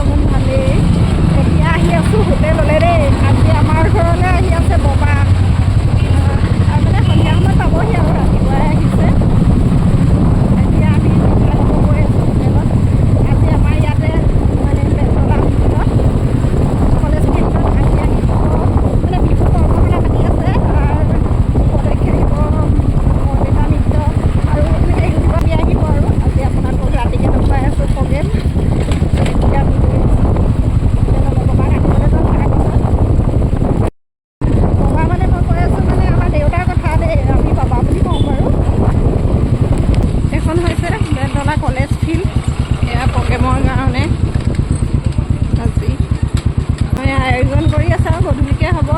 বৰ্তমান ভালেই। এতিয়া আহি আছোঁ হোটেললৈ দেই। আজি আমাৰ ঘৰলৈ আহি আছে ববা। মানে সন্ধিয়া সময়ত পাবহি আৰু, ৰাতিপুৱাই আহিছে। এতিয়া আমি মিঠাই ল'ব গৈ আছোঁ হোটেলত। আজি আমাৰ ইয়াতে মানে বেলতলা ফিল্ডত, কলেজ ফিল্ডত আজি আহিব, মানে বিহু কৰ্মশালা পাতি আছে। তাৰ উপলক্ষে আহিব মৰ্মিতা মিত্ৰ আৰু এনেকৈ ইউটিউবাৰ আহিব। আৰু আজি আপোনালোকক ৰাতিকে দেখুৱাই আছোঁ প্ৰগ্ৰেম। এতিয়া আমি গৈ আছোঁ হোটেললৈ, বাবাক আনিবলৈ যাম তাৰপাছত। বাবা মানে মই কৈ আছোঁ মানে আমাৰ দেউতাৰ কথা দেই, আমি বাবা বুলি কওঁ বাৰু। এখন হৈছে বেলতলা কলেজ ফিল্ড। এয়া প্ৰগ্ৰেমৰ কাৰণে আজি মানে আয়োজন কৰি আছে আৰু গধূলিকে হ'ব।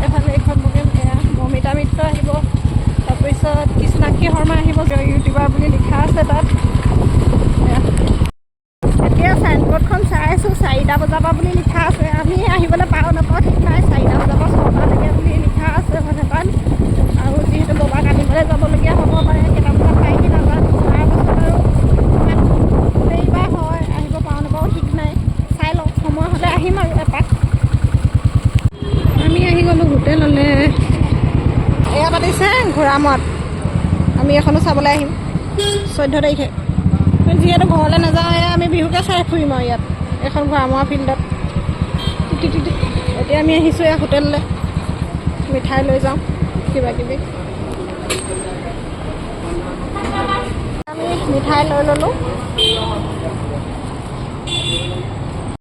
এফালে এইখন প্ৰগ্ৰেম, এয়া মমিতা মিত্ৰ আহিব, তাৰপিছত কৃষ্ণাক্ষী শৰ্মা আহিব, ইউটিউবাৰ বুলি লিখা আছে তাত। এয়া। এতিয়া চাইনবোৰ্ডখন চাই আছোঁ, 4টা বজাৰ পৰা বুলি লিখা আছে। আমি আহিবলৈ পাৰোঁ নাপাওঁ ঠিক নাই। 4টা বজাৰ পৰা 6টালৈকে বুলি লিখা আছে মানে তাত। আৰু যিহেতু বাবাক আনিবলৈ যাবলগীয়া হ'ব পাৰে, কেইটা বজাত পায়হি নাজানো। তাৰপাছত আৰু কিমান দেৰি বা হয়, আহিব পাৰোঁ নাপাওঁ ঠিক নাই। চাই লওঁ, সময় হ'লে আহিম আৰু এপাক। আমি আহি গ'লোঁ হোটেললৈ। এয়া পাতিছে ঘোঁৰামৰাত, আমি এখনো চাবলৈ আহিম 14 তাৰিখে। যিহেতু ঘৰলৈ নাযাওঁ, এয়া আমি বিহুকে চাই ফুৰিম আৰু ইয়াত এখন ঘোঁৰামৰা ফিল্ডত। এতিয়া আমি আহিছোঁ এয়া হোটেললৈ, মিঠাই লৈ যাওঁ কিবা কিবি। আমি মিঠাই লৈ ল'লোঁ।